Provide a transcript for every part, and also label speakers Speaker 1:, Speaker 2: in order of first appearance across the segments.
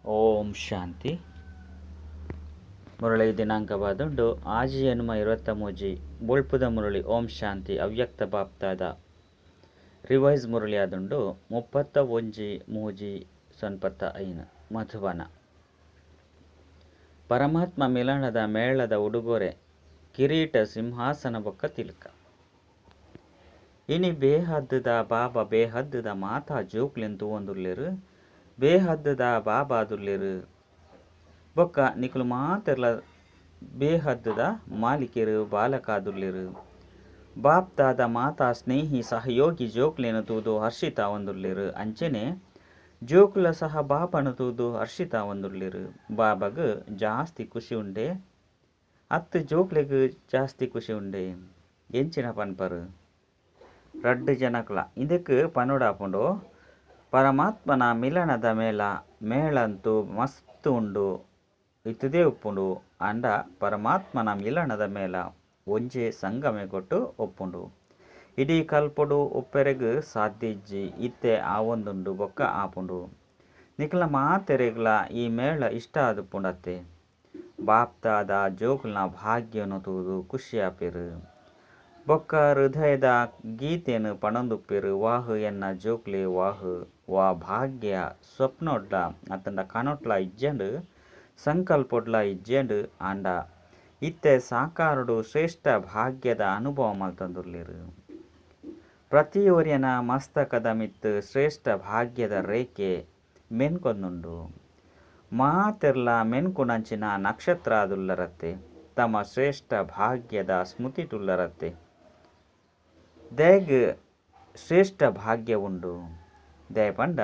Speaker 1: ಓಂ ಶಾಂತಿ. ಮುರಳಿ ದಿನಾಂಕ ಬಾದುಂಡು ಆಜಿ ಎನ್ಮ 23 ಬೊಳ್ಪುದ ಮುರಳಿ. ಓಂ ಶಾಂತಿ. ಅವ್ಯಕ್ತ ಬಾಪ್ತಾದ ರಿವೈಸ್ ಮುರಳಿ ಆದುಂಡು 31 3 95 ಮಧುಬನ. ಪರಮಾತ್ಮ ಮಿಲನದ ಮೇಳದ ಉಡುಗೊರೆ ಕಿರೀಟ ಸಿಂಹಾಸನ ಬೊಕ್ಕ ತಿಲಕ. ಇನಿ ಬೇಹದ್ದುದ ಬಾಬಾ ಬೇಹದ್ದುದ ಮಾತಾ ಜೋಕ್ಲೆನ್ ತೂವೊಂದುಲ್ಲೆರ್, ಬೇಹದ್ದುದ ಬಾಬಾದುಲ್ಲೆರ್. ಬೊಕ್ಕ ನಿಕುಲು ಮಾತೆರ್ಲ ಬೇಹದ್ದುದ ಮಾಲಿಕೆರು ಬಾಲಕಾದುಲ್ಲೆರ್. ಬಾಪ್ತಾದ ಮಾತಾ ಸ್ನೇಹಿ ಸಹಯೋಗಿ ಜೋಕ್ಲೆನ್ ತೂದು ಹರ್ಷಿತಾವೊಂದುಲ್ಲೆರ್. ಅಂಚೆನೆ ಜೋಕುಲ ಸಹ ಬಾಬಾನು ತೂದು ಹರ್ಷಿತಾವೊಂದುಲ್ಲೆರ್. ಬಾಬಾಗ್ ಜಾಸ್ತಿ ಖುಷಿ ಉಂಡೆ ಅತ್ತು ಜೋಕ್ಲೆಗ್ ಜಾಸ್ತಿ ಖುಷಿ ಉಂಡೆ ಎಂಚಿನ ಪನ್ಪರು ರಡ್ಡು ಜನಕ್ಲ ಇಂದಕ್ಕೆ ಪನೋಡಾಪುಂಡು. ಪರಮಾತ್ಮನ ಮಿಲನದ ಮೇಳ ಮೇಳಂತೂ ಮಸ್ತ್ ಉಂಡು, ಇತ್ತದೇ ಉಪ್ಪುಂಡು. ಆಂಡ ಪರಮಾತ್ಮನ ಮಿಲನದ ಮೇಳ ಒಂಜೇ ಸಂಗಮೆ ಕೊಟ್ಟು ಒಪ್ಪುಂಡು. ಇಡೀ ಕಲ್ಪೊಡು ಉಪ್ಪೆರೆಗ್ ಸಾಧ್ಯ ಇಜ್ಜಿ, ಇತ್ತೆ ಆವೊಂದುಂಡು ಬೊಕ್ಕ ಆಪುಂಡು. ನಿಕಲ ಮಾತೆರೆಗ್ಲ ಈ ಮೇಳ ಇಷ್ಟ ಆದುಪ್ಪುಂಡತ್ತೆ. ಬಾಪ್ತಾದ ಜೋಕುಲ್ನ ಭಾಗ್ಯನು ತೂದು ಖುಷಿಯಾಪೆರು. ಬೊಕ್ಕ ಹೃದಯದ ಗೀತೆನು ಪಣೊಂದುಪ್ಪೆರು. ವಾಹ್ ಎನ್ನ ಜೋಕ್ಲೆ ವಾಹ್ ವಾ ಭಾಗ್ಯ ಸ್ವಪ್ನೊಡ್ಲ ಅತ್ತಂಡ ಕನೊಟ್ಲ ಇಜ್ಜಂಡು, ಸಂಕಲ್ಪೊಡ್ಲ ಇಜ್ಜಂಡು. ಆಂಡ ಇತ್ತೆ ಸಾಕಾರಡು ಶ್ರೇಷ್ಠ ಭಾಗ್ಯದ ಅನುಭವ ಮಲ್ತೊಂದುಲ್ಲೆರು. ಪ್ರತಿಯೊರಿಯನ ಮಸ್ತಕದ ಮಿತ್ತು ಶ್ರೇಷ್ಠ ಭಾಗ್ಯದ ರೇಖೆ ಮೆನ್ಕೊಂದುಂಡು. ಮಾತೆರ್ಲ ಮೆನ್ಕುನಂಚಿನ ನಕ್ಷತ್ರ ಆದುಲ್ಲರತ್ತೆ, ತಮ್ಮ ಶ್ರೇಷ್ಠ ಭಾಗ್ಯದ ಸ್ಮೃತಿಟುಲ್ಲರತ್ತೆ. ದೇಗ್ ಶ್ರೇಷ್ಠ ಭಾಗ್ಯ ಉಂಡು. ದಯಪಂಡ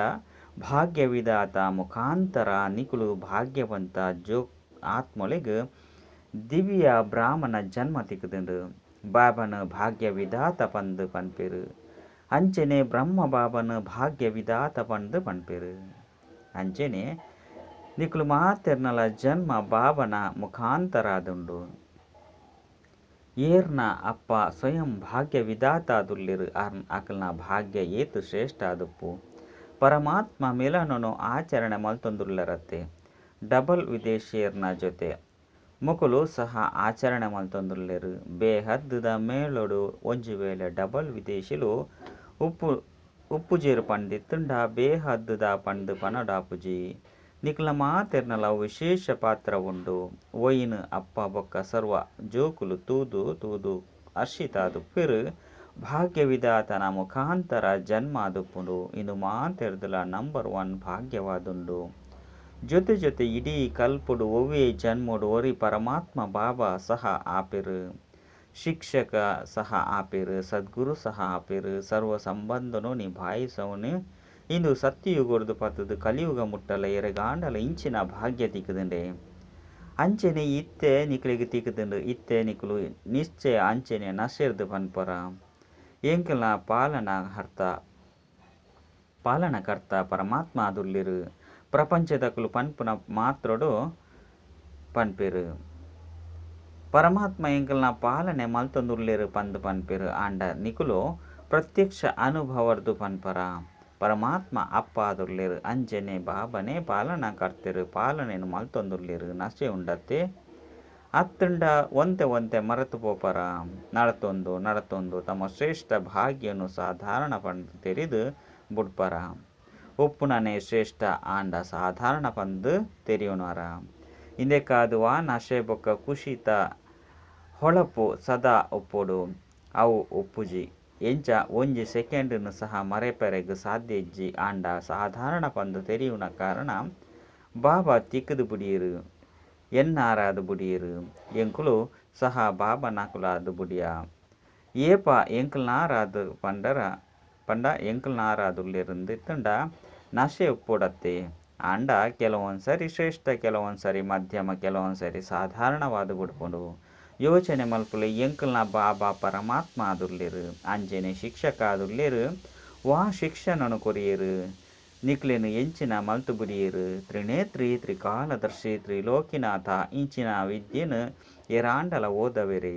Speaker 1: ಭಾಗ್ಯವಿದಾತ ಮುಖಾಂತರ ನಿಕುಲು ಭಾಗ್ಯವಂತ ಜೋ ಆತ್ಮೊಲೆಗ್ ದಿವ್ಯ ಬ್ರಾಹ್ಮಣ ಜನ್ಮ ತಿಕ್ಕುದುಂಡು. ಬಾಬನ ಭಾಗ್ಯವಿದಾತ ಪಂದು ಪನ್ಪೆರು. ಅಂಚೆನೆ ಬ್ರಹ್ಮ ಬಾಬನ ಭಾಗ್ಯವಿದಾತ ಪಂದು ಪನ್ಪೆರು. ಅಂಚೆನೆ ನಿಕುಲು ಮಾತೆರ್ನಲ ಜನ್ಮ ಬಾಬನ ಮುಖಾಂತರ ಆದುಂಡು. ಏರ್ನ ಅಪ್ಪ ಸ್ವಯಂ ಭಾಗ್ಯವಿದಾತ ಆದುಲ್ಲೆರು ಅಕಲ್ನ ಭಾಗ್ಯ ಏತು ಶ್ರೇಷ್ಠ ಆದುಪ್ಪು. ಪರಮಾತ್ಮ ಮಿಲನನು ಆಚರಣೆ ಮಲ್ತೊಂದುಲ್ಲರತ್ತೆ. ಡಬಲ್ ವಿದೇಶಿಯರ್ನ ಜೊತೆ ಮುಕುಲು ಸಹ ಆಚರಣೆ ಮಲ್ತೊಂದುಲ್ಲೆರು. ಬೇಹದ್ದುದ ಮೇಳೊಡು ಒಂಜಿ ವೇಳೆ ಡಬಲ್ ವಿದೇಶಿಲು ಉಪ್ಪುಜೇರು ಪಂದಿತ್ತುಂಡ ಬೇಹದ್ದುದ ಪಂದು ಪನಡಾಪುಜಿ. ನಿಕಲ ಮಾತೆರ್ನಲ ವಿಶೇಷ ಪಾತ್ರ ಉಂಡು. ಒಯಿನ್ ಅಪ್ಪ ಬೊಕ್ಕ ಸರ್ವ ಜೋಕುಲು ತೂದು ತೂದು ಹರ್ಷಿತಾದುಪ್ಪೆರು. ಭಾಗ್ಯವಿದಾತನ ಮುಖಾಂತರ ಜನ್ಮ ಆದುಪ್ಪುಂಡು. ಇಂದು ಮಾತೆರ್ದಲ ನಂಬರ್ 1 ಭಾಗ್ಯವಾದುಂಡು. ಜೊತೆ ಜೊತೆ ಇಡೀ ಕಲ್ಪುಡು ಒವ್ವೇ ಜನ್ಮೋಡು ಒರಿ ಪರಮಾತ್ಮ ಬಾಬಾ ಸಹ ಆಪೆರು, ಶಿಕ್ಷಕ ಸಹ ಆಪೆರು, ಸದ್ಗುರು ಸಹ ಆಪೆರು. ಸರ್ವ ಸಂಬಂಧನು ನಿಭಾಯಿಸವನು. ಇಂದು ಸತ್ಯಯುಗರ್ದು ಪತ್ತದು ಕಲಿಯುಗ ಮುಟ್ಟಲ ಎರೆಗಾಂಡಲ ಇಂಚಿನ ಭಾಗ್ಯ ತಿಕ್ಕುದುಂಡೆ. ಅಂಚೆನೆ ಇತ್ತೆ ನಿಕುಲಿಗೆ ತಿಕ್ಕುದುಂಡು. ಇತ್ತೆ ನಿಕುಲು ನಿಶ್ಚಯ ಅಂಚೆನೆ ನಶೆರ್ದು ಪನ್ಪರ. ಎಂಕಲ್ನ ಪಾಲನಕರ್ತ ಪರಮಾತ್ಮ ಆದುಲ್ಲೆರು. ಪ್ರಪಂಚದಕುಲು ಪನ್ಪುನ ಮಾತ್ರಡು ಪನ್ಪೆರು. ಪರಮಾತ್ಮ ಎಂಕಲ್ನ ಪಾಲನೆ ಮಲ್ತೊಂದುಲ್ಲೆರು ಪಂದು ಪನ್ಪೆರು. ಆಂಡ ನಿಕುಲು ಪ್ರತ್ಯಕ್ಷ ಅನುಭವರ್ದು ಪನ್ಪರ. ಪರಮಾತ್ಮ ಅಪ್ಪ ಆದುಲ್ಲೆರು, ಅಂಚೆನೆ ಬಾಬನೆ ಪಾಲನಕರ್ತೆರು, ಪಾಲನೆನು ಮಲ್ತೊಂದುಲ್ಲೆರು. ನಶೆ ಉಂಡತ್ತೆ ಅತ್ತುಂಡ ಒಂತೆ ಒಂತೆ ಮರೆತು ಪೋಪರ. ನಡತೊಂದು ನಡತೊಂದು ತಮ್ಮ ಶ್ರೇಷ್ಠ ಭಾಗ್ಯನು ಸಾಧಾರಣ ಪಂದು ತೆರಿದು ಬುಡ್ಪರ. ಉಪ್ಪುನನೆ ಶ್ರೇಷ್ಠ ಆಂಡ ಸಾಧಾರಣ ಪಂದು ತೆರಿಯುನಾರ. ಇಂದೆಕಾದುವ ನಶೆ ಬೊಕ್ಕ ಕುಶಿತ ಹೊಳಪು ಸದಾ ಉಪ್ಪೊಡು, ಅವು ಉಪ್ಪುಜಿ. ಎಂಚ ಒಂಜಿ ಸೆಕೆಂಡ್ನು ಸಹ ಮರೆಪೆರೆಗ್ ಸಾಧ್ಯ ಇಜ್ಜಿ. ಆಂಡ ಸಾಧಾರಣ ಪಂದು ತೆರಿಯುನ ಕಾರಣ ಬಾಬಾ ತಿಕ್ಕುದು ಬುಡಿಯರು, ಎನ್ನಾರಾದು ಬುಡಿಯರು. ಎಂಕುಲು ಸಹ ಬಾಬನಕುಲಾದು ಬುಡಿಯ. ಏಪ ಎಂಕಲ್ನಾರಾದು ಪಂಡರ ಪಂಡ ಎಂಕಲ್ನಾರಾದುಲ್ಲೆರುಂದಿತ್ತುಂಡ ನಶೆ ಉಪ್ಪೊಡತ್ತೆ. ಆಂಡ ಕೆಲವೊಂದು ಸರಿ ಶ್ರೇಷ್ಠ, ಕೆಲವೊಂದು ಸರಿ ಮಧ್ಯಮ, ಕೆಲವೊಂದು ಸರಿ ಸಾಧಾರಣವಾದ ಬುಡ್ಪುಂಡು. ಯೋಚನೆ ಮಲ್ಪುಲೆ ಎಂಕಲ್ನ ಬಾಬಾ ಪರಮಾತ್ಮ ಆದುಲ್ಲೆರು, ಅಂಚೆನೆ ಶಿಕ್ಷಕ ಆದುಲ್ಲೆರು. ವಾ ಶಿಕ್ಷಣನು ಕೊರಿಯರು, ನಿಕ್ಲೆನು ಎಂಚಿನ ಮಲ್ತು ಬುಡಿಯರು. ತ್ರಿನೇತ್ರಿ ತ್ರಿಕಾಲದರ್ಶಿ ತ್ರಿಲೋಕಿನಾಥ ಇಂಚಿನ ವಿದ್ಯೆನು ಏರಾಂಡಲ ಓದವೆರೆ.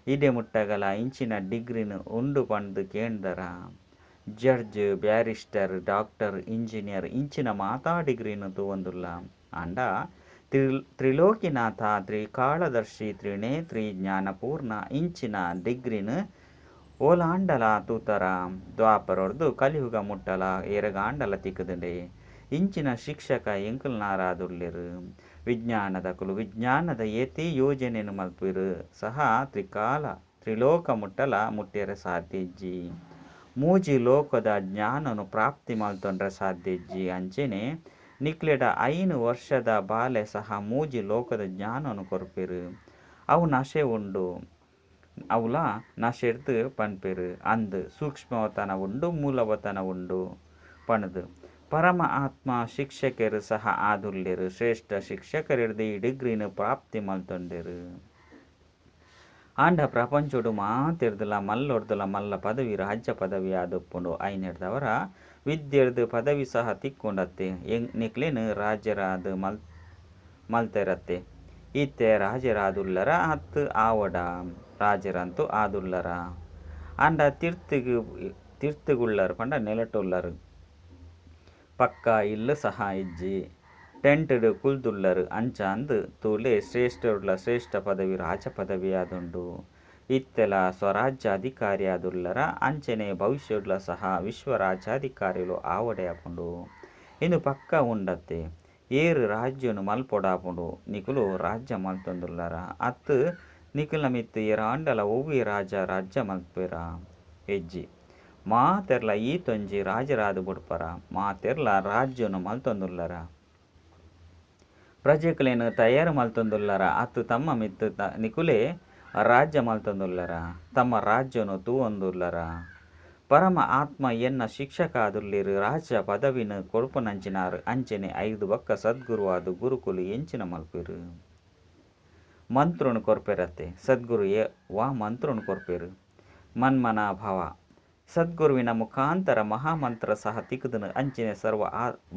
Speaker 1: ಇಡೆ ಮುಟ್ಟಗಲ ಇಂಚಿನ ಡಿಗ್ರಿನು ಉಂಡು ಪಂದು ಕೇಂದರ. ಜಡ್ಜ್, ಬ್ಯಾರಿಸ್ಟರ್, ಡಾಕ್ಟರ್, ಇಂಜಿನಿಯರ್ ಇಂಚಿನ ಮಾತಾ ಡಿಗ್ರಿನ್ ತೂವೊಂದುಲ್ಲ. ಆಂಡ ತ್ರಿಲೋಕಿನಾಥ, ತ್ರಿಕಾಲದರ್ಶಿ, ತ್ರಿನೇತ್ರಿ, ಜ್ಞಾನಪೂರ್ಣ ಇಂಚಿನ ಡಿಗ್ರಿನ್ ಓಲಾಂಡಲ ತೂತರ. ದ್ವಾಪರೊರ್ದು ಕಲಿಯುಗ ಮುಟ್ಟಲ ಏರೆಗಾಂಡಲ ತಿಕ್ಕುದುಂಡೆ. ಇಂಚಿನ ಶಿಕ್ಷಕ ಎಂಕುಲ್ನಾರಾದುಲ್ಲೆರ್. ವಿಜ್ಞಾನದಕುಲು ವಿಜ್ಞಾನದ ಏತೇ ಯೋಜನೆನ್ ಮಲ್ಪುವೆರ್ ಸಹ ತ್ರಿಕಾಲ ತ್ರಿಲೋಕ ಮುಟ್ಟಲ ಮುಟ್ಟೆರೆ ಸಾಧ್ಯ ಇಜ್ಜಿ. ಮೂಜಿ ಲೋಕದ ಜ್ಞಾನೊನು ಪ್ರಾಪ್ತಿ ಮಲ್ತೊನ್ರೆ ಸಾಧ್ಯ ಇಜ್ಜಿ. ಅಂಚೆನೆ ನಿಕ್ಲೆಡ 5 ವರ್ಷದ ಬಾಲೆ ಸಹ ಮೂಜಿ ಲೋಕದ ಜ್ಞಾನೊನು ಕೊರ್ಪೆರ್. ಅವು ನಶೆ ಉಂಡು. ಅವುಲ ನಶೆರ್ದ್ ಪನ್ಪೆರ್ ಅಂದ್ ಸೂಕ್ಷ್ಮವತನ ಉಂಡು ಮೂಲವತನ ಉಂಡು ಪಂಡ್ದ್. ಪರಮ ಆತ್ಮ ಶಿಕ್ಷಕೆರ್ ಸಹ ಆದುಲ್ಲೆರ್. ಶ್ರೇಷ್ಠ ಶಿಕ್ಷಕರೆಡ್ದ್ ಈ ಡಿಗ್ರಿನ್ ಪ್ರಾಪ್ತಿ ಮಲ್ತೊಂಡೆರ್. ಆಂಡ ಪ್ರಪಂಚೊಡು ಮಾತೆರ್ದಲ ಮಲ್ಲೊರ್ದಲ ಮಲ್ಲ ಪದವಿ ರಾಜ್ಯ ಪದವಿ ಆದುಪ್ಪುಂಡು. ಐನೆರ್ದವರ ವಿದ್ಯೆರ್ದ್ ಪದವಿ ಸಹ ತಿಕ್ಕುಂಡತ್ತೆ. ನಿಕ್ಲೆನ್ ರಾಜೆರಾದ್ ಮಲ್ತೆರತ್ತೆ. ಇತ್ತೆ ರಾಜೆರಾದುಲ್ಲರ ಅತ್ತ್ ಆವೊಡ. ರಾಜೆರಂತೂ ಆದುಲ್ಲರ. ಆಂಡ ತಿರ್ತುಗುಳ್ಳರ್ ಪಂಡ ನೆಲಟುಲ್ಲರ್. ಪಕ್ಕ ಇಲ್ಲ್ ಸಹ ಇಜ್ಜಿ. ಟೆಂಟ್ ಡ್ ಕುಲ್ದುಲ್ಲರ್. ಅಂಚಾಂದ್ ತೂಲೆ ಶ್ರೇಷ್ಠರುಲ ಶ್ರೇಷ್ಠ ಪದವಿ ರಾಜ ಪದವಿ ಆದುಂಡು. ಇತ್ತೆಲ ಸ್ವರಾಜ್ಯ ಅಧಿಕಾರಿ ಆದುಲ್ಲರ ಅಂಚನೆ ಭವಿಷ್ಯೊಡ್ಲ ಸಹ ವಿಶ್ವ ರಾಜ್ಯಾಧಿಕಾರಿಲು ಆವೊಡೆ ಆಪುಂಡು. ಇಂದು ಪಕ್ಕ ಉಂಡತ್ತೆ. ಏರ್ ರಾಜ್ಯೊನು ಮಲ್ಪೊಡಾಪುಂಡು. ನಿಕುಲು ರಾಜ್ಯ ಮಲ್ತೊಂದುಲ್ಲರ ಅತ್ತ್ ನಿಕಲ್ನ ಮಿತ್ತ್ ಏರಾಂಡಲ ಒವ್ವೇ ರಾಜ ರಾಜ್ಯ ಮಲ್ಪುವೆರ ಇಜ್ಜಿ. ಮಾತೆರ್ಲ ಈತೊಂಜಿ ರಾಜೆರಾದ್ ಬುಡ್ಪರ. ಮಾತೆರ್ಲ ರಾಜ್ಯೊನು ಮಲ್ತೊಂದುಲ್ಲರ. ಪ್ರಜೆಕುಲೆನ್ ತಯಾರು ಮಲ್ತೊಂದುಲ್ಲರ ಅತ್ತ್ ತಮ್ಮ ಮಿತ್ತ್ ನಿಕುಲೇ ರಾಜ್ಯ ಮಲ್ತೊಂದುಲ್ಲರ. ತಮ್ಮ ರಾಜ್ಯೊನು ತೂವೊಂದುಲ್ಲರ. ಪರಮ ಆತ್ಮ ಎನ್ನ ಶಿಕ್ಷಕ ಆದುಲ್ಲೆರ್. ರಾಜ ಪದವಿನ್ ಕೊರ್ಪುನಂಚಿನಾರ್. ಅಂಚನೆ ಐರ್ದ್ ಬೊಕ್ಕ ಸದ್ಗುರು ಆದ್ ಗುರುಕುಲು ಎಂಚಿನ ಮಲ್ಪುವೆರ್. ಮಂತ್ರೊನು ಕೊರ್ಪೆರತ್ತೆ. ಸದ್ಗುರು ವಾ ಮಂತ್ರೊನು ಕೊರ್ಪೆರ್. ಮನ್ಮನಾಭವ. ಸದ್ಗುರುವಿನ ಮುಖಾಂತರ ಮಹಾಮಂತ್ರ ಸಹ ತಿಕ್ಕುದುಂಡು. ಅಂಚನೆ ಸರ್ವ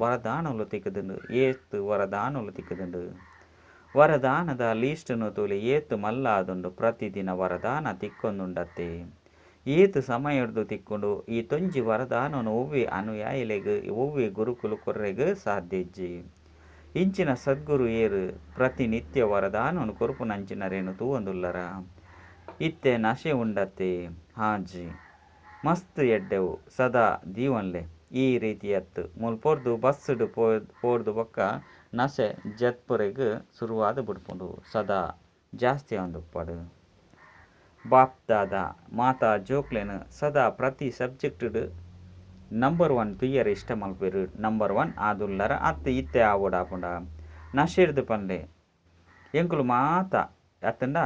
Speaker 1: ವರದಾನಲು ತಿಕ್ಕುದುಂಡು. ಏತ್ ವರದಾನಲು ತಿಕ್ಕುದುಂಡು. ವರದಾನದ ಲೀಸ್ಟ್ನ್ ತೂಲೆ ಏತ್ ಮಲ್ಲ ಆದುಂಡು. ಪ್ರತಿದಿನ ವರದಾನ ತಿಕ್ಕೊಂದುಂಡತ್ತೆ. ಏತ್ ಸಮಯೊರ್ದು ತಿಕ್ಕುಂಡು. ಈತೊಂಜಿ ವರದಾನೊನು ಒವ್ವೇ ಅನುಯಾಯಿಲೆಗ್ ಒವ್ವೇ ಗುರುಕುಲು ಕೊರ್ರೆಗ್ ಸಾಧ್ಯ ಇಜ್ಜಿ. ಇಂಚಿನ ಸದ್ಗುರು ಏರ್ ಪ್ರತಿನಿತ್ಯ ವರದಾನೊನು ಕೊರ್ಪುನಂಚಿನರೇನು ತೂವೊಂದುಲ್ಲರ. ಇತ್ತೆ ನಶೆ ಉಂಡತ್ತೆ. ಹಾಜಿ ಮಸ್ತ್ ಎಡ್ಡೆವು ಸದಾ ದೀವೊನ್ಲೆ. ಈ ರೀತಿಯತ್ತು ಮುಲ್ಪೊರ್ದು ಬಸ್ಡ್ ಪೋರ್ದು ಬೊಕ್ಕ ನಶೆ ಜತ್ಪುರೆಗ್ ಸುರುವಾದ್ ಬುಡ್ಪುಂಡು. ಸದಾ ಜಾಸ್ತಿ ಆವೊಂದುಪ್ಪಡ್. ಬಾಪ್ದಾದ ಮಾತಾ ಜೋಕ್ಲೆನ್ ಸದಾ ಪ್ರತಿ ಸಬ್ಜೆಕ್ಟ್ ಡ್ ನಂಬರ್ 1 ತೂಯೆರೆ ಇಷ್ಟ ಮಲ್ಪುವೆರ್. ನಂಬರ್ 1 ಆದುಲ್ಲರ ಅತ್ತ್ ಇತ್ತೆ ಆವೊಡಾಪುಂಡ. ನಶೆರ್ದ್ ಪನ್ಲೆ ಎಂಕುಲು ಮಾತ ಅತ್ತ್ಂಡ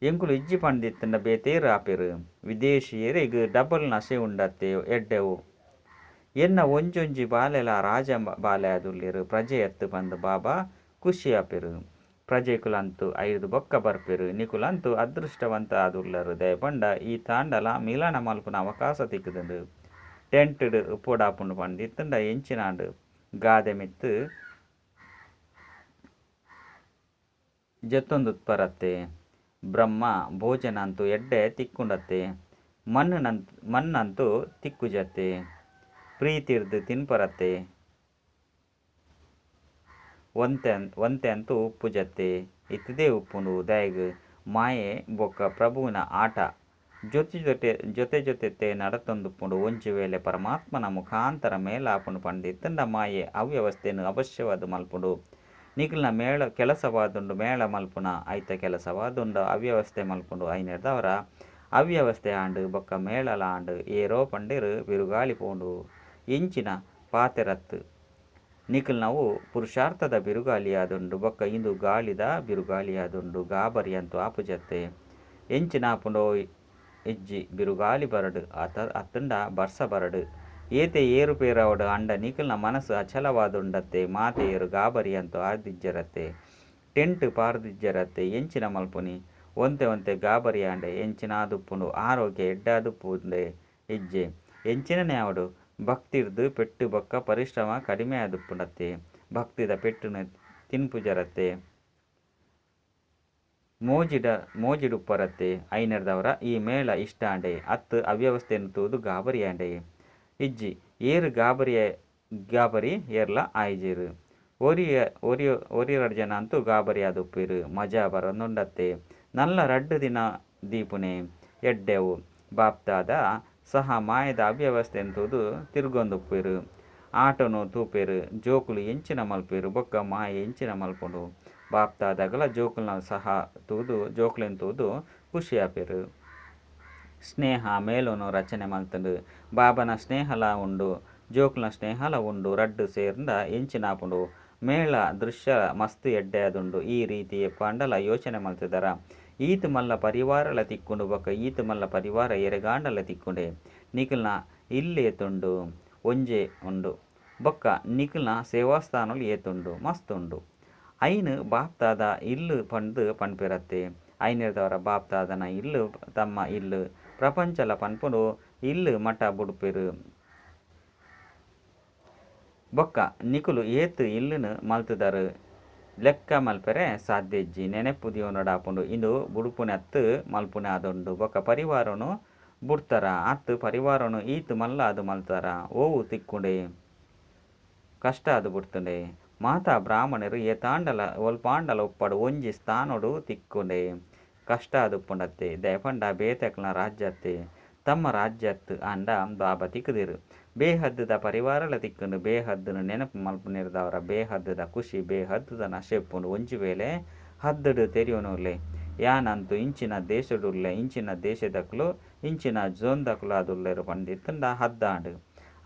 Speaker 1: ಎಂಕುಲು ಇಜ್ಜಿ ಪಂದಿತ್ತುಂಡ ಬೇತೇರ್ ಆಪೆರ್. ವಿದೇಶಿಯೆರೆಗ್ ಡಬಲ್ ನಶೆ ಉಂಡತ್ತೆ ಎಡ್ಡೆವು. ಎನ್ನ ಒಂಜೊಂಜಿ ಬಾಲೆಲ ರಾಜ ಬಾಲೆ ಆದುಲ್ಲೆರ್. ಪ್ರಜೆ ಅತ್ತ್ ಪಂದ್ ಬಾಬಾ ಖುಷಿ ಆಪೆರ್. ಪ್ರಜೆಕುಲಂತೂ ಐರ್ದ್ ಬೊಕ್ಕ ಬರ್ಪೆರ್. ನಿಕುಲಂತೂ ಅದೃಷ್ಟವಂತ ಆದುಲ್ಲರ್. ದಾಯೆ ಪಂಡ ಈ ತಾಂಡಲ ಮಿಲನ ಮಲ್ಪುನ ಅವಕಾಶ ತಿಕ್ಕುದುಂಡು. ಟೆಂಟ್ ಡ್ ಉಪ್ಪೊಡಾಪುಂಡು ಪಂದಿತ್ತುಂಡ ಎಂಚಿನಾಂಡ್ ಗಾದೆ ಮಿತ್ತ್ ಜತ್ತೊಂದುಪ್ಪರತ್ತೆ. ಬ್ರಹ್ಮ ಭೋಜನ ಅಂತೂ ಎಡ್ಡೆ ತಿಕ್ಕುಂಡತ್ತೆ. ಮಣ್ಣಂತೂ ತಿಕ್ಕುಜತ್ತೆ. ಪ್ರೀತಿರ್ದ್ ತಿನ್ಪರತ್ತೆ. ಒಂತೆ ಒಂತೆ ಅಂತೂ ಉಪ್ಪುಜತ್ತೆ. ಇತ್ತದೇ ಉಪ್ಪುಂಡು. ದಾಯೆಗ್ ಮಾಯೆ ಬೊಕ್ಕ ಪ್ರಭುವಿನ ಆಟ ಜೊತೆ ಜೊತೆ ಜೊತೆ ಜೊತೆತೆ ನಡತೊಂದುಪ್ಪುಂಡು. ಒಂಜಿ ವೇಳೆ ಪರಮಾತ್ಮನ ಮುಖಾಂತರ ಮೇಲಾಪುಂಡು ಪಂದಿತ್ತುಂಡ ಮಾಯೆ ಅವ್ಯವಸ್ಥೆನ್ ಅವಶ್ಯವಾದ್ ಮಲ್ಪುಂಡು. ನಿಕಲ್ನ ಮೇಳ ಕೆಲಸವಾದುಂಡು ಮೇಳ ಮಲ್ಪುನ ಐತ ಕೆಲಸವಾದುಂಡು ಅವ್ಯವಸ್ಥೆ ಮಲ್ಪುಂಡು. ಐನೆರ್ದಾವರ ಅವ್ಯವಸ್ಥೆ ಆಂಡ್ ಬೊಕ್ಕ ಮೇಳಲ ಆಂಡ್. ಏರೋ ಪಂಡೆರ್ ಬಿರುಗಾಳಿ ಪೋಂಡು. ಎಂಚಿನ ಪಾತೆರತ್. ನಿಕಲ್ನವು ಪುರುಷಾರ್ಥದ ಬಿರುಗಾಳಿ ಆದುಂಡು. ಬೊಕ್ಕ ಇಂದು ಗಾಳಿದ ಬಿರುಗಾಳಿ ಆದುಂಡು. ಗಾಬರಿ ಅಂತೂ ಆಪುಜತ್ತೆ. ಎಂಚಿನ ಆಪುಂಡೋ ಇಜ್ಜಿ ಬಿರುಗಾಳಿ ಬರಡ್ ಅತ್ತುಂಡ ಬರ್ಸ ಬರಡ್ ಏತೆ ಏರುಪೇರಾವಡ್ ಅಂಡ ನಿಕಲ್ನ ಮನಸ್ಸು ಅಚಲವಾದುಂಡತ್ತೆ. ಮಾತೆಯರು ಗಾಬರಿ ಅಂತೂ ಆದಿಜ್ಜರತ್ತೆ. ಟೆಂಟ್ ಪಾರ್ದಿಜ್ಜರತ್ತೆ. ಎಂಚಿನ ಮಲ್ಪುನಿ. ಒಂತೆ ಒಂತೆ ಗಾಬರಿ ಆಂಡೆ ಎಂಚಿನಾದುಪ್ಪುಂಡು. ಆರೋಗ್ಯ ಎಡ್ಡಾದುಪ್ಪುಂಡೆ ಇಜ್ಜೆ. ಎಂಚಿನನೇ ಆವಡ್ ಭಕ್ತಿರ್ದ್ ಪೆಟ್ಟು ಬೊಕ್ಕ ಪರಿಶ್ರಮ ಕಡಿಮೆ ಆದುಪ್ಪುಂಡತ್ತೆ. ಭಕ್ತಿದ ಪೆಟ್ಟುನು ತಿನ್ಪುಜರತ್ತೆ. ಮೋಜಿಡುಪ್ಪರತ್ತೆ. ಐನೆರ್ದಾವರ ಈ ಮೇಳ ಇಷ್ಟ ಆಂಡೆ ಅತ್ತ್ ಅವ್ಯವಸ್ಥೆನ್ ತೂದು ಗಾಬರಿ ಆಂಡೆ. ಇಜ್ಜಿ ಏರ್ ಗಾಬರಿ ಏರ್ಲ ಆಯಿಜೆರ್. ಒರಿ ರಡ್ಡ್ ಜನ ಅಂತೂ ಗಾಬರಿ ಆದುಪ್ಪೆರ್. ಮಜಾ ಬರೊಂದುಂಡತ್ತೆ. ನಲ್ಲ ರಡ್ಡ್ ದಿನ ದೀಪುನೆ ಎಡ್ಡೆವು. ಬಾಪ್ದಾದ ಸಹ ಮಾಯದ ಅವ್ಯವಸ್ಥೆನ್ ತೂದು ತಿರ್ಗೊಂದುಪ್ಪೆರ್. ಆಟೊನು ತೂಪೆರ್. ಜೋಕುಲು ಎಂಚಿನ ಮಲ್ಪೆರ್ ಬೊಕ್ಕ ಮಾಯೆ ಎಂಚಿನ ಮಲ್ಪುಂಡು. ಬಾಪ್ದಾದಗಲ ಜೋಕುಲ್ನ ಸಹ ತೂದು ಜೋಕುಲೆನ್ ತೂದು ಖುಷಿ ಆಪೆರ್. ಸ್ನೇಹ ಮೇಳನು ರಚನೆ ಮಲ್ತುಂಡು. ಬಾಬನ ಸ್ನೇಹಲ ಉಂಡು, ಜೋಕುಲ್ನ ಸ್ನೇಹಲ ಉಂಡು. ರಡ್ಡ್ ಸೇರ್ಂಡ ಎಂಚಿನ ಆಪುಂಡು. ಮೇಳ ದೃಶ್ಯ ಮಸ್ತ್ ಎಡ್ಡೆ ಆದುಂಡು. ಈ ರೀತಿ ಏಪಾಂಡಲ ಯೋಚನೆ ಮಲ್ತುದರ. ಈತ್ ಮಲ್ಲ ಪರಿವಾರಲ ತಿಕ್ಕುಂಡು ಬೊಕ್ಕ ಈತ್ ಮಲ್ಲ ಪರಿವಾರ ಎರೆಗಾಂಡಲ ತಿಕ್ಕುಂಡೆ. ನಿಕಲ್ನ ಇಲ್ಲ್ ಏತುಂಡು? ಒಂಜೇ ಉಂಡು. ಬೊಕ್ಕ ನಿಕಲ್ನ ಸೇವಾಸ್ಥಾನಲು ಏತುಂಡು? ಮಸ್ತ್ ಉಂಡು. ಐನ್ ಬಾಪ್ದಾದ ಇಲ್ಲ್ ಪಂದ್ ಪನ್ಪೆರತ್ತೆ. ಐನೆರ್ದವರ ಬಾಪ್ದಾದನ ಇಲ್ಲ್ ತಮ್ಮ ಇಲ್ಲ್. ಪ್ರಪಂಚಲ ಪನ್ಪುಂಡು ಇಲ್ಲ್ ಮಠ ಬುಡ್ಪೆರ್. ಬೊಕ್ಕ ನಿಕುಲು ಏತ್ ಇಲ್ಲುನು ಮಲ್ತುದರ್ ಲೆಕ್ಕ ಮಲ್ಪೆರೆ ಸಾಧ್ಯ ಇಜ್ಜಿ. ನೆನಪು ದೀವೊನೊಡಾಪುಂಡು. ಇಂದು ಬುಡ್ಪುನೆ ಅತ್ತ್ ಮಲ್ಪುನೆ ಆದುಂಡು. ಬೊಕ್ಕ ಪರಿವಾರೊನು ಬುಡ್ತಾರಾ ಅತ್ತ್ ಪರಿವಾರೊನು ಈತ್ ಮಲ್ಲ ಆದ್ ಮಲ್ತಾರಾ. ಒವು ತಿಕ್ಕುಂಡೇ? ಕಷ್ಟ ಆದ್ ಬುಡ್ತುಂಡೆ. ಮಾತಾ ಬ್ರಾಹ್ಮಣೆರ್ ಏತಾಂಡಲ ಒಲ್ಪಾಂಡಲ ಉಪ್ಪಡ್ ಒಂಜಿ ಸ್ಥಾನೊಡು ತಿಕ್ಕುಂಡೆ. ಕಷ್ಟ ಆದುಪ್ಪುಂಡತ್ತೆ. ದಾಯೆ ಪಂಡ ಬೇತೆಕ್ಲ್ನ ರಾಜ್ಯ ಅತ್ತೆ. ತಮ್ಮ ರಾಜ್ಯ ಅತ್ತ್ ಆಂಡ ಬಾಬಾ ತಿಕ್ಕುದೆರ್. ಬೇಹದ್ದುದ ಪರಿವಾರಲ ತಿಕ್ಕುಂಡು. ಬೇಹದ್ದುನು ನೆನಪು ಮಲ್ಪುನೆರ್ದಾವರ ಬೇಹದ್ದುದ ಖುಷಿ ಬೇಹದ್ದುದ ನಶೆ ಉಪ್ಪುಂಡು. ಒಂಜಿ ವೇಳೆ ಹದ್ದುಡು ತೆರಿಯೊನುಲೆ. ಯಾನಂತೂ ಇಂಚಿನ ದೇಶಡುಲ್ಲೆ ಇಂಚಿನ ದೇಶದಕುಲು ಇಂಚಿನ ಝೋನ್ ದಕುಲು ಆದುಲ್ಲೆರ್ ಪಂದಿತ್ತುಂಡ ಹದ್ದಾಂಡ್.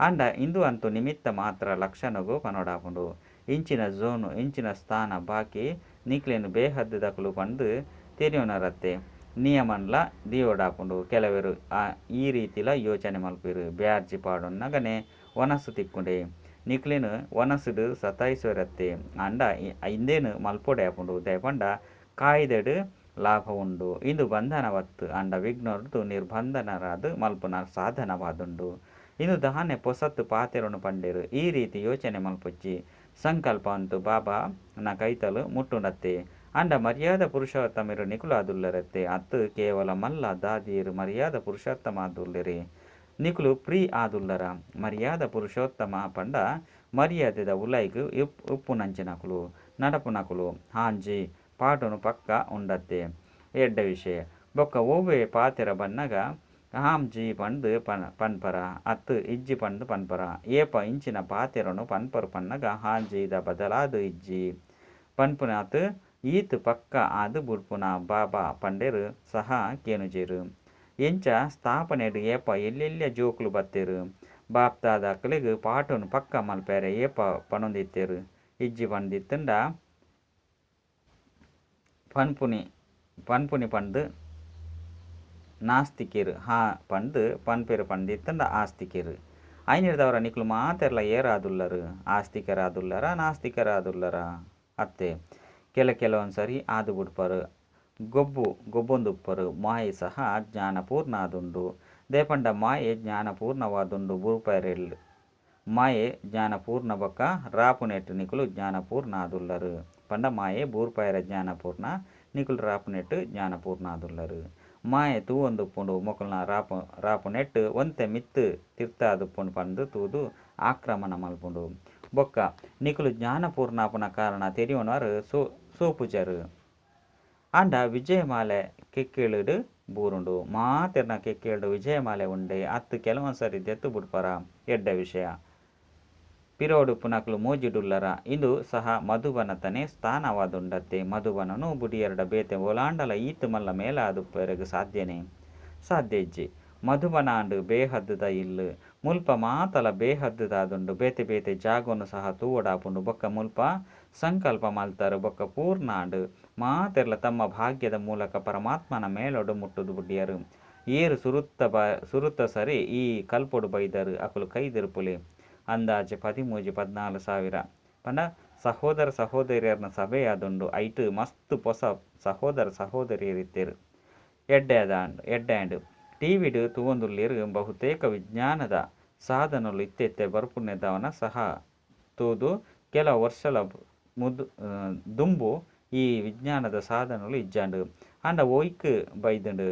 Speaker 1: ಆಂಡ ಇಂದು ಅಂತೂ ನಿಮಿತ್ತ ಮಾತ್ರ ಲಕ್ಷಣಗ್ ಪನೊಡಾಪುಂಡು. ಇಂಚಿನ ಝೋನ್ ಇಂಚಿನ ಸ್ಥಾನ ಬಾಕಿ ನಿಕ್ಲೆನ್ ಬೇಹದ್ದುದಕುಲು ಪಂದ್ ತೆರಿಯೊನರತ್ತೆ. ನಿಯಮನ್ಲ ದೀವೊಡಾಪುಂಡು. ಕೆಲವೆರ್ ಈ ರೀತಿಲ ಯೋಚನೆ ಮಲ್ಪುವೆರ್. ಬ್ಯಾಡ್ಜ್ ಪಾಡೊನ್ನಗನೇ ವನಸ್ ತಿಕ್ಕುಂಡೆ. ನಿಕ್ಲೆನ್ ವನಸುಡು ಸತಾಯಿಸುವೆರತ್ತೆ. ಆಂಡ ಇಂದೆನ್ ಮಲ್ಪೊಡೇ ಆಪುಂಡು. ದಾಯೆ ಪಂಡ ಕಾಯ್ದೆಡ್ ಲಾಭ ಉಂಡು. ಇಂದು ಬಂಧನವತ್ತ್ ಆಂಡ ವಿಘ್ನೊರ್ದು ನಿರ್ಬಂಧನರಾದ್ ಮಲ್ಪುನ ಸಾಧನವಾದುಂಡು. ಇಂದು ದಾನೆ ಪೊಸತ್ ಪಾತೆರೊನು ಪಂಡೆರ್. ಈ ರೀತಿ ಯೋಚನೆ ಮಲ್ಪೊಚ್ಚಿ. ಸಂಕಲ್ಪ ಅಂತೂ ಬಾಬಾ ನ ಕೈತಲ್ ಮುಟ್ಟುಂಡತ್ತೆ. ಆಂಡ ಮರ್ಯಾದ ಪುರುಷೋತ್ತಮೆರ್ ನಿಕುಲು ಆದುಲ್ಲರತ್ತೆ. ಅತ್ತ್ ಕೇವಲ ಮಲ್ಲ ದಾದಿಯೆರ್ ಮರ್ಯಾದ ಪುರುಷೋತ್ತಮ ಆದುಲ್ಲೆರೆ. ನಿಕುಲು ಪ್ರೀ ಆದುಲ್ಲರ. ಮರ್ಯಾದ ಪುರುಷೋತ್ತಮ ಪಂಡ ಮರ್ಯಾದೆದ ಉಲಾಯಿಗ್ ಉಪ್ಪುನಂಚಿನಕುಲು ನಡಪುನಕುಲು. ಹಾಂಜಿ ಪಾಠೊನು ಪಕ್ಕ ಉಂಡತ್ತೆ. ಎಡ್ಡೆ ವಿಷಯ. ಬೊಕ್ಕ ಒವ್ವೇ ಪಾತೆರ ಬನ್ನಗ ಹಾಂಜಿ ಪಂದ್ ಪನ್ಪರ ಅತ್ತ್ ಇಜ್ಜಿ ಪಂದ್ ಪನ್ಪರ. ಏಪ ಇಂಚಿನ ಪಾತೆರೊನು ಪನ್ಪರ್ ಪನ್ನಗ ಹಾಂಜಿದ ಬದಲಾದ್ ಇಜ್ಜಿ ಪನ್ಪುನಾತ್ ಈತ್ ಪಕ್ಕ ಆದ್ ಬುಡ್ಪುನ ಬಾಬಾ ಪಂಡೆರ್ ಸಹ ಕೇನುಜೆರ್. ಎಂಚ ಸ್ಥಾಪನೆಡ್ ಏಪ ಎಲ್ಯೆಲ್ಯ ಜೋಕುಲು ಬತ್ತೆರ್. ಬಾಪ್ದಾದಕುಲೆಗ್ ಪಾಠೊನು ಪಕ್ಕ ಮಲ್ಪೆರೆ ಏಪ ಪನೊಂದಿತ್ತೆರ್. ಇಜ್ಜಿ ಪಂದಿತ್ತುಂಡ ಪನ್ಪುನಿ ಪಂದ್ ನಾಸ್ತಿಕೆರ್ ಹಾ ಪಂದ್ ಪನ್ಪೆರ್ ಪಂದಿತ್ತುಂಡ ಆಸ್ತಿಕೆರ್. ಐನೆರ್ದಾವರ ನಿಕುಲು ಮಾತೆರ್ಲ ಏರಾದುಲ್ಲರ್. ಆಸ್ತಿಕರಾದುಲ್ಲರ ನಾಸ್ತಿಕರಾದುಲ್ಲರ ಅತ್ತೆ. ಕೆಲವೊಂದು ಸರಿ ಆದ್ ಬುಡ್ಪರ್. ಗೊಬ್ಬೊಂದುಪ್ಪರು. ಮಾಯೆ ಸಹ ಜ್ಞಾನಪೂರ್ಣ ಆದುಂಡು. ದಾಯೆ ಪಂಡ ಮಾಯೆ ಜ್ಞಾನಪೂರ್ಣವಾದುಂಡು ಬೂರ್ಪೆರೆಲ್. ಮಾಯೆ ಜ್ಞಾನಪೂರ್ಣ ಬೊಕ್ಕ ರಾಪುನೆಟ್ ನಿಕುಲು ಜ್ಞಾನಪೂರ್ಣ ಆದುಲ್ಲರ್. ಪಂಡ ಮಾಯೆ ಬೂರ್ಪಾಯೆರೆ ಜ್ಞಾನಪೂರ್ಣ ನಿಕುಲು ರಾಪುನೆಟ್ ಜ್ಞಾನಪೂರ್ಣ ಆದುಲ್ಲರ್. ಮಾಯೆ ತೂವೊಂದುಪ್ಪುಂಡು ಮೊಕಲ್ನ ರಾಪುನೆಟ್ ಒಂತೆ ಮಿತ್ತ್ ತಿರ್ತಾದುಪ್ಪುಂಡು ಪಂದ್ ತೂದು ಆಕ್ರಮಣ ಮಲ್ಪುಂಡು. ಬೊಕ್ಕ ನಿಕುಲು ಜ್ಞಾನಪೂರ್ಣ ಆಪುನ ಕಾರಣ ತೆರಿಯೊನರ್ ಸೋಪುಜರ್. ಆಂಡ ವಿಜಯಮಾಲೆ ಕೆಕ್ಕೇಳುಡು ಬೂರುಂಡು. ಮಾತೆರ್ನ ಕೆಕ್ಕೇಳುಡು ವಿಜಯಮಾಲೆ ಉಂಡೆ ಅತ್ತ್ ಕೆಲವೊಂದು ಸರಿ ದೆತ್ತು ಬುಡ್ಪರ. ಎಡ್ಡೆ ವಿಷಯ. ಪಿರೋಡು ಉಪ್ಪುನಕುಲು ಮೋಜಿಡುಲ್ಲರ. ಇಂದು ಸಹ ಮಧುಬನತನೇ ಸ್ಥಾನವಾದುಂಡತ್ತೆ. ಮಧುಬನನು ಬುಡಿಯೆರಡ ಬೇತೆ ಓಲಾಂಡಲ ಈತ್ ಮಲ್ಲ ಮೇಳ ಆದುಪ್ಪೆರೆಗ್ ಸಾಧ್ಯನೇ? ಸಾಧ್ಯ ಇಜ್ಜಿ. ಮಧುಬನ ಆಂಡ್ ಬೇಹದ್ದುದ ಇಲ್ಲ್. ಮುಲ್ಪ ಮಾತಲ ಬೇಹದ್ದುದಾದುಂಡು. ಬೇತೆ ಬೇತೆ ಜಾಗೊನು ಸಹ ತೂವೊಡಾಪುಂಡು. ಬೊಕ್ಕ ಮುಲ್ಪ ಸಂಕಲ್ಪ ಮಲ್ತರ್ ಬೊಕ್ಕ ಪೂರ್ಣ ಆಂಡ್. ಮಾತೆರ್ಲ ತಮ್ಮ ಭಾಗ್ಯದ ಮೂಲಕ ಪರಮಾತ್ಮನ ಮೇಳಡ್ ಮುಟ್ಟುದು ಬುಡ್ಡಿಯರ್. ಏರ್ ಸುರುತ್ತ ಸರಿ ಈ ಕಲ್ಪೊಡು ಬೈದರ್ ಅಕುಲು ಕೈ ದೆರ್ಪುಲೆ. ಅಂದಾಜು 13 14 ಸಾವಿರ ಪಂಡ ಸಹೋದರ ಸಹೋದರಿಯರ್ನ ಸಭೆಯಾದುಂಡು. ಐಟ್ ಮಸ್ತ್ ಪೊಸ ಸಹೋದರ ಸಹೋದರಿಯರ್ ಇತ್ತೆರ್. ಎಡ್ಡೆ ಆಂಡ್. ಟಿವಿಡ್ ತೂವೊಂದುಲ್ಲೆರ್. ಬಹುತೇಕ ವಿಜ್ಞಾನದ ಸಾಧನಲು ಇತ್ತೆ ಬರ್ಪುನೆದವನ ಸಹ ತೂದು ಕೆಲವು ವರ್ಷಲ ದುಂಬು ಈ ವಿಜ್ಞಾನದ ಸಾಧನಲು ಇಜ್ಜಾಂಡ್. ಆಂಡ ಒಯ್ಕ್ ಬೈದುಂಡು.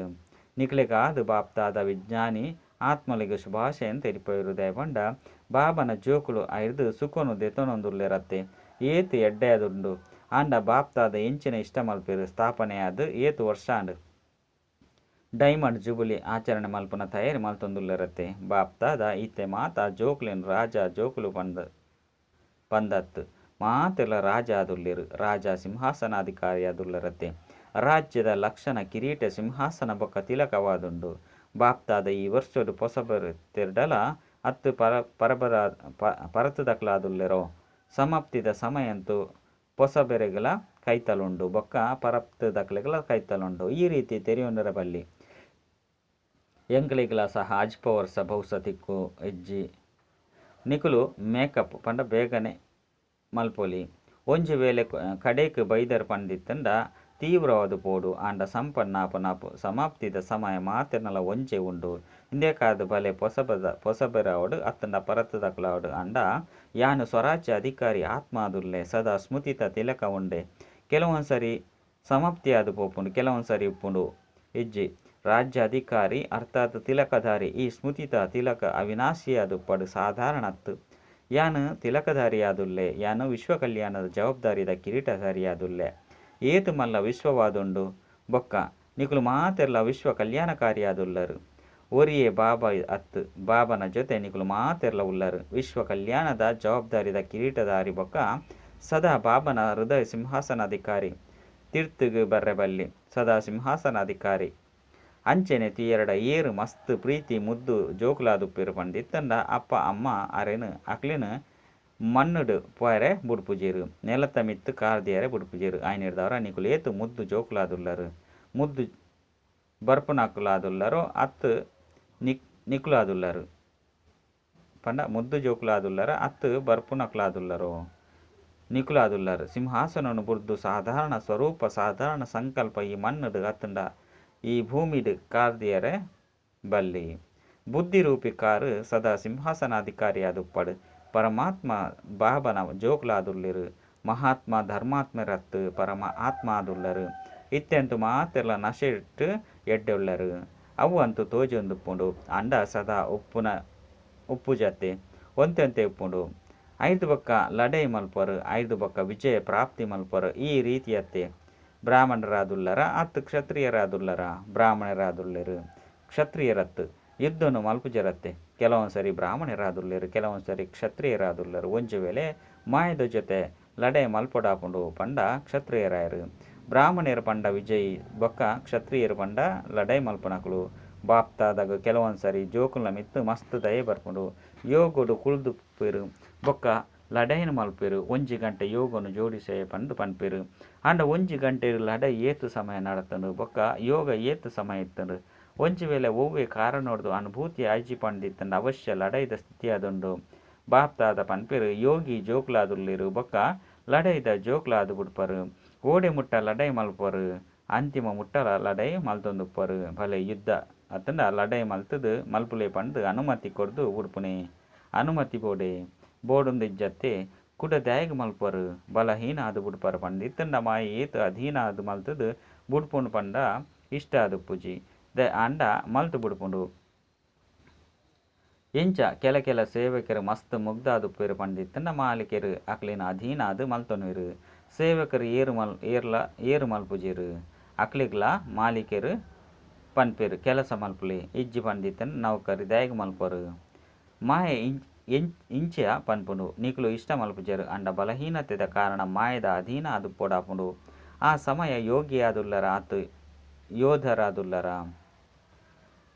Speaker 1: ನಿಕ್ಲೆಗಾದ್ ಬಾಪ್ದಾದ ವಿಜ್ಞಾನಿ ಆತ್ಮಲೆಗ್ ಶುಭಾಶಯನ್ ತೆರಿಪಾಯೆರ್. ದಾಯೆ ಪಂಡ ಬಾಬನ ಜೋಕುಲು ಐರ್ದ್ ಸುಖೊನು ದೆತೊನೊಂದುಲ್ಲೆರತ್ತೆ. ಏತ್ ಎಡ್ಡೆ ಆದುಂಡು. ಆಂಡ ಬಾಪ್ದಾದ ಎಂಚಿನ ಇಷ್ಟ ಮಲ್ಪೆರ್? ಸ್ಥಾಪನೆ ಆದ್ ಏತ್ ವರ್ಷ ಆಂಡ್. ಡೈಮಂಡ್ ಜುಬುಲಿ ಆಚರಣೆ ಮಲ್ಪುನ ತಯಾರಿ ಮಲ್ತೊಂದುಲ್ಲೆರತ್ತೆ. ಬಾಪ್ದಾದ ಇತ್ತೆ ಮಾತಾ ಜೋಕುಲೆನ್ ರಾಜ ಜೋಕುಲು ಪಂದತ್ತ್. ಮಾತೆರ್ಲಾ ರಾಜ ಆದುಲ್ಲೆರ್. ರಾಜ ಸಿಂಹಾಸನಾಧಿಕಾರಿಯಾದುಲ್ಲರತ್ತೆ. ರಾಜ್ಯದ ಲಕ್ಷಣ ಕಿರೀಟ, ಸಿಂಹಾಸನ ಬೊಕ್ಕ ತಿಲಕವಾದುಂಡು. ಬಾಪ್ದಾದ ಈ ವರ್ಷೊಡು ಪೊಸಬೆರ್ ಇತ್ತೆರ್ಡಲ ಅತ್ತ್ ಪರತುದಕುಲಾದುಲ್ಲೆರೋ? ಸಮಾಪ್ತಿದ ಸಮಯ ಅಂತೂ ಪೊಸಬೆರೆಗುಲ ಕೈತಲ್ ಉಂಡು ಬೊಕ್ಕ ಪರತುದಕ್ಲೆಗ್ಲಾ ಕೈತಲ್ ಉಂಡು. ಈ ರೀತಿ ತೆರಿಯೊನರೆ ಬಲ್ಲಿ. ಎಂಕ್ಲೆಗ್ಲಾ ಸಹ ಅಜ್ಪ ವರ್ಸ ಬಹುಸ ತಿಕ್ಕು ಇಜ್ಜಿ. ನಿಕುಲು ಮೇಕಪ್ ಪಂಡ ಬೇಗನೆ ಮಲ್ಪೊಲಿ. ಒಂಜಿ ವೇಳೆ ಕಡೆಕ್ ಬೈದರ್ ಪಂದಿತ್ತುಂಡ ತೀವ್ರವಾದ್ ಪೋಡು. ಆಂಡ ಸಂಪನ್ನ ಆಪುನ ಸಮಾಪ್ತಿದ ಸಮಯ ಮಾತೆರ್ನಲ ಒಂಜೇ ಉಂಡು. ಇಂದೆಕಾದ್ ಬಲೆ ಪೊಸಬೆರಾವಡ್ ಅತ್ತುಂಡ ಪರತುದಕುಲಾವಡ್ ಆಂಡ ಯಾನ್ ಸ್ವರಾಜ್ಯ ಅಧಿಕಾರಿ ಆತ್ಮ ಆದುಲ್ಲೆ ಸದಾ ಸ್ಮೃತಿತ ತಿಲಕ ಉಂಡೆ. ಕೆಲವೊಂದು ಸರಿ ಸಮಾಪ್ತಿಯಾದ್ ಪೋಪುಂಡು, ಕೆಲವೊಂದು ಸರಿ ಉಪ್ಪುಂಡು ಇಜ್ಜಿ. ರಾಜ್ಯ ಅಧಿಕಾರಿ ಅರ್ಥಾತ್ ತಿಲಕಧಾರಿ ಈ ಸ್ಮೃತಿತ ತಿಲಕ ಅವಿನಾಶಿಯಾದುಪ್ಪಡ್ ಸಾಧಾರಣತ್. ಯಾನು ತಿಲಕಧಾರಿಯಾದುಲ್ಲೆ. ಯಾನು ವಿಶ್ವ ಕಲ್ಯಾಣದ ಜವಾಬ್ದಾರಿದ ಕಿರೀಟಧಾರಿಯಾದುಲ್ಲೆ. ಏತ್ ಮಲ್ಲ ವಿಶ್ವವಾದುಂಡು. ಬೊಕ್ಕ ನಿಕುಲು ಮಾತೆರ್ಲಾ ವಿಶ್ವ ಕಲ್ಯಾಣಕಾರಿಯಾದುಲ್ಲರ್. ಒರಿಯೇ ಬಾಬಾ ಅತ್ತ್, ಬಾಬನ ಜೊತೆ ನಿಕುಲು ಮಾತೆರ್ಲಾ ಉಲ್ಲರ್. ವಿಶ್ವ ಕಲ್ಯಾಣದ ಜವಾಬ್ದಾರಿದ ಕಿರೀಟಧಾರಿ ಬೊಕ್ಕ ಸದಾ ಬಾಬನ ಹೃದಯ ಸಿಂಹಾಸನಾಧಿಕಾರಿ ತಿರ್ತುಗ್ ಬರ್ರೆ ಬಲ್ಲಿ. ಸದಾ ಸಿಂಹಾಸನಾಧಿಕಾರಿ. ಅಂಚನೆ ತೂಯೆರಡ ಏರ್ ಮಸ್ತ್ ಪ್ರೀತಿ ಮುದ್ದು ಜೋಕುಲಾದುಪ್ಪೆರ್ ಪಂದಿತ್ತುಂಡ ಅಪ್ಪ ಅಮ್ಮ ಅರೆನ್ ಅಕ್ಲೆನ್ ಮಣ್ಣುಡ್ ಪೋಯರೆ ಬುಡ್ಪುಜೆರ್. ನೆಲತ ಮಿತ್ತ್ ಕಾರ್ ದೀಯರೆ ಬುಡ್ಪುಜೆರ್. ಆಯ್ನೆಡ್ದಾವರ ನಿಕುಲು ಏತ್ ಮುದ್ದು ಜೋಕುಲಾದುಲ್ಲರ್. ಮುದ್ದು ಬರ್ಪುನಕುಲಾದುಲ್ಲರೋ ಅತ್ತ್ ನಿಕುಲಾದುಲ್ಲರ್. ಪಂಡ ಮುದ್ದು ಜೋಕುಲಾದುಲ್ಲರ ಅತ್ತ್ ಬರ್ಪುನಕುಲಾದುಲ್ಲರೋ ನಿಕುಲಾದುಲ್ಲರ್. ಸಿಂಹಾಸನನು ಬುಡ್ದು ಸಾಧಾರಣ ಸ್ವರೂಪ ಸಾಧಾರಣ ಸಂಕಲ್ಪ ಈ ಮಣ್ಣುಡ್ ಅತ್ತುಂಡ ಈ ಭೂಮಿಡ್ ಕಾರ್ ದೀಯರೆ ಬಲ್ಲಿ. ಬುದ್ಧಿ ರೂಪಿ ಕಾರ್ ಸದಾ ಸಿಂಹಾಸನಾಧಿಕಾರಿಯಾದುಪ್ಪಡ್. ಪರಮಾತ್ಮ ಬಾಬನ ಜೋಕುಲಾದುಲ್ಲೆರ್. ಮಹಾತ್ಮ ಧರ್ಮಾತ್ಮರತ್ ಪರಮ ಆತ್ಮ ಆದುಲ್ಲರ್. ಇತ್ತೆಂತು ಮಾತೆರ್ಲಾ ನಶೆಟ್ ಎಡ್ಡೆ ಉಲ್ಲರ್. ಅವು ಅಂತೂ ತೋಜೊಂದುಪ್ಪುಂಡು. ಆಂಡ ಸದಾ ಉಪ್ಪುನ ಉಪ್ಪುಜತ್ತೆ. ಒಂತೆ ಒಂತೆ ಉಪ್ಪುಂಡು. ಐರ್ದ್ ಬೊಕ್ಕ ಲಡಾಯಿ ಮಲ್ಪರು. ಐರ್ದ್ ಬೊಕ್ಕ ವಿಜಯ ಪ್ರಾಪ್ತಿ ಮಲ್ಪರು. ಈ ರೀತಿಯತ್ತೆ. ಬ್ರಾಹ್ಮಣರಾದುಲ್ಲರ ಅತ್ತ್ ಕ್ಷತ್ರಿಯರಾದುಲ್ಲರ? ಬ್ರಾಹ್ಮಣರಾದುಲ್ಲೆರ್. ಕ್ಷತ್ರಿಯರತ್ ಯುದ್ಧನು ಮಲ್ಪುಜರತ್ತೆ. ಕೆಲವೊಂದು ಸರಿ ಬ್ರಾಹ್ಮಣರಾದುಲ್ಲೆರ್, ಕೆಲವೊಂದು ಸರಿ ಕ್ಷತ್ರಿಯರಾದುಲ್ಲರ್. ಒಂಜಿ ವೇಳೆ ಮಾಯದ ಜೊತೆ ಲಡಾಯಿ ಮಲ್ಪೊಡಾಪುಂಡು ಪಂಡ ಕ್ಷತ್ರಿಯರಾಯರು. ಬ್ರಾಹ್ಮಣರು ಪಂಡ ವಿಜಯಿ ಬೊಕ್ಕ ಕ್ಷತ್ರಿಯರು ಪಂಡ ಲಡಾಯಿ ಮಲ್ಪುನಕುಲು. ಬಾಪ್ತಾದಾಗ ಕೆಲವೊಂದು ಸರಿ ಜೋಕುಲ್ನ ಮಿತ್ತ್ ಮಸ್ತ್ ದಯೆ ಬರ್ಪುಂಡು. ಯೋಗಡು ಕುಲ್ದುಪ್ಪೆರ್ ಬೊಕ್ಕ ಲಡಾಯಿನ್ ಮಲ್ಪೆರ್. ಒಂಜಿ ಗಂಟೆ ಯೋಗನು ಜೋಡಿಸೆ ಪಂದ್ ಪನ್ಪೆರ್. ಆಂಡ ಒಂಜಿ ಗಂಟೆ ಲಡಾಯಿ ಏತ್ ಸಮಯ ನಡತುಂಡು ಬೊಕ್ಕ ಯೋಗ ಏತ್ ಸಮಯ ಇತ್ತುಂಡು. ಒಂಜಿ ವೇಳೆ ಒವ್ವೆ ಕಾರಣೊಡ್ದು ಅನುಭೂತಿ ಆಯ್ಜಿ ಪಂದಿತ್ತುಂಡ ಅವಶ್ಯ ಲಡಾಯಿದ ಸ್ಥಿತಿ ಆದುಂಡು. ಬಾಪ್ತಾದ ಪನ್ಪೆರ್ ಯೋಗಿ ಜೋಕುಲಾದುಲ್ಲೆರ್ ಬೊಕ್ಕ ಲಡಾಯಿದ ಜೋಕುಲಾದ್ ಬುಡ್ಪರ್. ಓಡೆ ಮುಟ್ಟ ಲಡಾಯಿ ಮಲ್ಪರು. ಅಂತಿಮ ಮುಟ್ಟಲ ಲಡಾಯಿ ಮಲ್ತೊಂದುಪ್ಪರು. ಭಲೆ ಯುದ್ಧ ಅತ್ತುಂಡ ಲಡಾಯಿ ಮಲ್ತುದು ಮಲ್ಪುಲೆ ಪಂದ್ ಅನುಮತಿ ಕೊರ್ದು ಬುಡ್ಪುನೆ. ಅನುಮತಿ ಬೋಡೆ ಬೋಡುಂದು ಇಜ್ಜತ್ತೆ. ಕುಡ ದಾಯೆಗ್ ಮಲ್ಪರು. ಬಲಹೀನ ಆದ್ ಬುಡ್ಪರ್ ಪಂದಿತ್ತುಂಡ ಮಾಯೆ ಏತ್ ಅಧೀನ ಆದ್ ಮಲ್ತುದು ಬುಡ್ಪುಂಡು ಪಂಡ ಇಷ್ಟ ಆದುಪ್ಪುಜಿ. ಆಂಡ ಮಲ್ತು ಬುಡ್ಪುಂಡು. ಇಂಚ ಕೆಲ ಕೆಲ ಸೇವಕೆರ್ ಮಸ್ತ್ ಮುಗ್ಧಾದುಪ್ಪೆರ್ ಪಂದಿತ್ತುಂಡ ಮಾಲೀಕೆರ್ ಅಕ್ಲೆನ್ ಅಧೀನ ಆದ್ ಮಲ್ತೊನುವೆರ್. ಸೇವಕರು ಏರ್ ಮಲ್ಪುಜೆರ್. ಅಕ್ಲೆಗ್ಲಾ ಮಾಲೀಕೆರ್ ಪನ್ಪೆರ್ ಕೆಲಸ ಮಲ್ಪುಲೆ ಇಜ್ಜಿ ಪಂದಿತ್ತುಂಡ ನೌಕರಿ ದಾಯೆಗ್ ಮಲ್ಪರು. ಮಾಯೆ ಇಂಚ ಪನ್ಪುಂಡು ನಿಕುಲು ಇಷ್ಟ ಮಲ್ಪುಜರ್. ಆಂಡ ಬಲಹೀನತೆದ ಕಾರಣ ಮಾಯೆದ ಅಧೀನ ಆದುಪ್ಪೊಡಾಪುಂಡು. ಆ ಸಮಯ ಯೋಗಿಯಾದುಲ್ಲರ ಅತ್ತ್ ಯೋಧರಾದುಲ್ಲರ?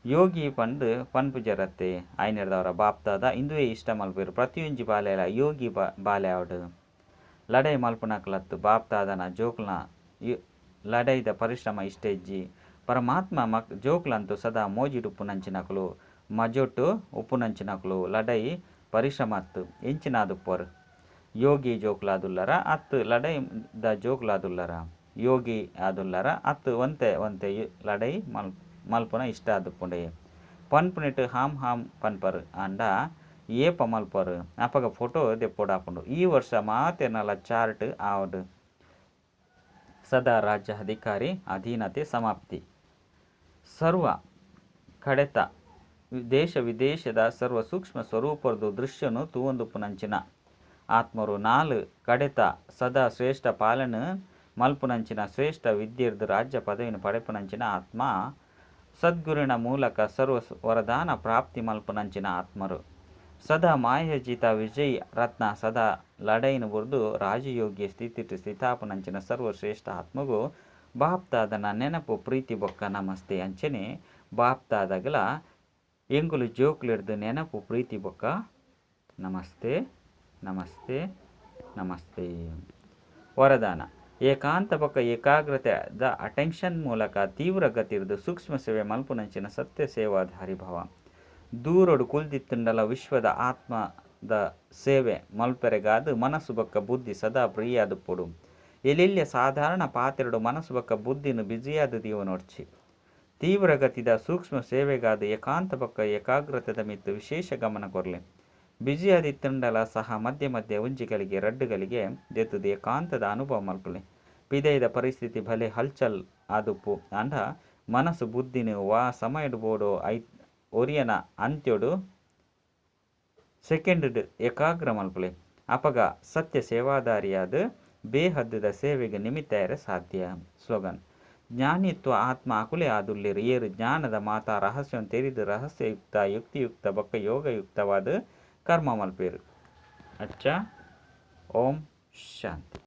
Speaker 1: ಯೋಗಿ ಪಂದ್ ಪನ್ಪುಜರತ್ತೆ. ಆಯ್ನೆಡ್ದಾವರ ಬಾಪ್ದಾದ ಇಂದುವೇ ಇಷ್ಟ ಮಲ್ಪೆರ್. ಪ್ರತಿಯೊಂಜಿ ಬಾಲೆಲ ಯೋಗಿ ಬಾಲೆ ಆವಡ್. ಲಡಾಯಿ ಮಲ್ಪುನಕುಲತ್ ಬಾಪ್ದಾದನ ಜೋಕುಲ್ನ ಲಡಾಯಿದ ಪರಿಶ್ರಮ ಇಷ್ಟ ಇಜ್ಜಿ. ಪರಮಾತ್ಮ ಜೋಕುಲಂತೂ ಸದಾ ಮೋಜಿಡುಪ್ಪುನಂಚಿನಕುಲು ಮಜೋಟು ಉಪ್ಪುನಂಚಿನಕುಲು ಲಡಾಯಿ ಪರಿಶ್ರಮ ಅತ್ತು ಎಂಚಿನಾದುಪ್ಪರ್. ಯೋಗಿ ಜೋಕುಲಾದುಲ್ಲರ ಅತ್ತ್ ಲಡಾಯಿದ ಜೋಕುಲಾದುಲ್ಲರ? ಯೋಗಿ ಆದುಲ್ಲರ ಅತ್ತ್ ಒಂತೆ ಒಂತೆ ಲಡಾಯಿ ಮಲ್ಪುನ ಇಷ್ಟ ಆದುಪ್ಪುಂಡೆ. ಪನ್ಪುನೆಟ್ ಹಾಂ ಹಾಂ ಪನ್ಪರ್ ಆಂಡ ಏಪ ಮಲ್ಪರು. ಅಪಗ ಫೋಟೋ ದೆಪ್ಪೊಡಾಪುಂಡು. ಈ ವರ್ಷ ಮಾತೆರ್ನಲ ಚಾರ್ಟ್ ಆವಡ್. ಸದಾ ರಾಜ್ಯ ಅಧಿಕಾರಿ ಅಧೀನತೆ ಸಮಾಪ್ತಿ. ಸರ್ವ ಕಡೆತ ದೇಶ ವಿದೇಶದ ಸರ್ವ ಸೂಕ್ಷ್ಮ ಸ್ವರೂಪರ್ದು ದೃಶ್ಯನು ತೂವೊಂದುಪ್ಪುನಂಚಿನ ಆತ್ಮರು ನಾಲ್ ಕಡೆತ ಸದಾ ಶ್ರೇಷ್ಠ ಪಾಲನೆ ಮಲ್ಪುನಂಚಿನ ಶ್ರೇಷ್ಠ ವಿದ್ಯೆರ್ದ್ ರಾಜ್ಯ ಪದವಿನ ಪಡೆಪುನಂಚಿನ ಆತ್ಮ ಸದ್ಗುರಿನ ಮೂಲಕ ಸರ್ವ ವರದಾನ ಪ್ರಾಪ್ತಿ ಮಲ್ಪುನಂಚಿನ ಆತ್ಮರು ಸದಾ ಮಾಯಜಿತ ವಿಜಯ್ ರತ್ನ ಸದಾ ಲಡೈನ್ ಬುರ್ದು ರಾಜಯೋಗ್ಯ ಸ್ಥಿತಿ ಸ್ಥಿತಾಪನಂಚಿನ ಸರ್ವಶ್ರೇಷ್ಠ ಆತ್ಮಗು ಬಾಪ್ತಾದನ ನೆನಪು ಪ್ರೀತಿ ಬೊಕ್ಕ ನಮಸ್ತೆ. ಅಂಚನೆ ಬಾಪ್ತಾದಗಲ ಎಂಕುಲು ಜೋಕ್ಲೆಡ್ದ್ ನೆನಪು ಪ್ರೀತಿ ಬೊಕ್ಕ ನಮಸ್ತೆ ನಮಸ್ತೆ ನಮಸ್ತೆ. ವರದಾನ ಏಕಾಂತ ಬೊಕ್ಕ ಏಕಾಗ್ರತೆದ ಅಟೆನ್ಷನ್ ಮೂಲಕ ತೀವ್ರ ಗತಿರ್ದ್ ಸೂಕ್ಷ್ಮ ಸೇವೆ ಮಲ್ಪುನಂಚಿನ ಸತ್ಯ ಸೇವಾಧಾರಿ ಭವ. ದೂರೊಡು ಕುಲ್ದಿತ್ತುಂಡಲ ವಿಶ್ವದ ಆತ್ಮದ ಸೇವೆ ಮಲ್ಪೆರೆಗಾದ್ ಮನಸ್ಸು ಬೊಕ್ಕ ಬುದ್ಧಿ ಸದಾ ಪ್ರಿಯಾದುಪ್ಪೊಡು. ಎಲ್ಯೆಲ್ಯ ಸಾಧಾರಣ ಪಾತೆರೊಡು ಮನಸ್ಸು ಬೊಕ್ಕ ಬುದ್ಧಿನ ಬಿಜಿಯಾದ ದೀವನೊಡ್ಚಿ. ತೀವ್ರಗತಿದ ಸೂಕ್ಷ್ಮ ಸೇವೆಗಾದ್ ಏಕಾಂತ ಬೊಕ್ಕ ಏಕಾಗ್ರತೆದ ಮಿತ್ತ್ ವಿಶೇಷ ಗಮನ ಕೊರ್ಲೆ. ಬಿಜಿಯಾದಿತ್ತುಂಡಲ ಸಹ ಮಧ್ಯೆ ಮಧ್ಯೆ ಒಂಜಿ ಗಳಿಗೆ ರಡ್ಡ್ ಗಳಿಗೆ ದೆತ್ತುದು ಏಕಾಂತದ ಅನುಭವ ಮಲ್ಪಲೆ. ಪಿದೈದ ಪರಿಸ್ಥಿತಿ ಭಲೆ ಹಲ್ಚಲ್ ಆದುಪ್ಪು ಆಂಡ ಮನಸ್ಸು ಬುದ್ಧಿನ ವಾ ಸಮಯಡ್ ಬೋಡೋ I ಒರಿಯನ ಅಂತ್ಯೊಡು ಸೆಕೆಂಡ್ ಏಕಾಗ್ರ ಮಲ್ಪಲೆ. ಅಪಗ ಸತ್ಯ ಸೇವಾದಾರಿಯಾದ ಬೇಹದ್ದುದ ಸೇವೆಗೆ ನಿಮಿತ್ತ ಆಯೆರೆ ಸಾಧ್ಯ. ಸ್ಲೋಗನ್ ಜ್ಞಾನಿತ್ವ ಆತ್ಮ ಅಕುಲೆ ಆದುಲ್ಲೆರ್ ಏರ್ ಜ್ಞಾನದ ಮಾತಾ ರಹಸ್ಯನ್ ತೆರಿದು ರಹಸ್ಯಯುಕ್ತ ಯುಕ್ತಿಯುಕ್ತ ಬೊಕ್ಕ ಯೋಗಯುಕ್ತವಾದ ಕರ್ಮ ಮಲ್ಪೆರ್. ಅಚ್ಚ ಓಂ ಶಾಂತಿ.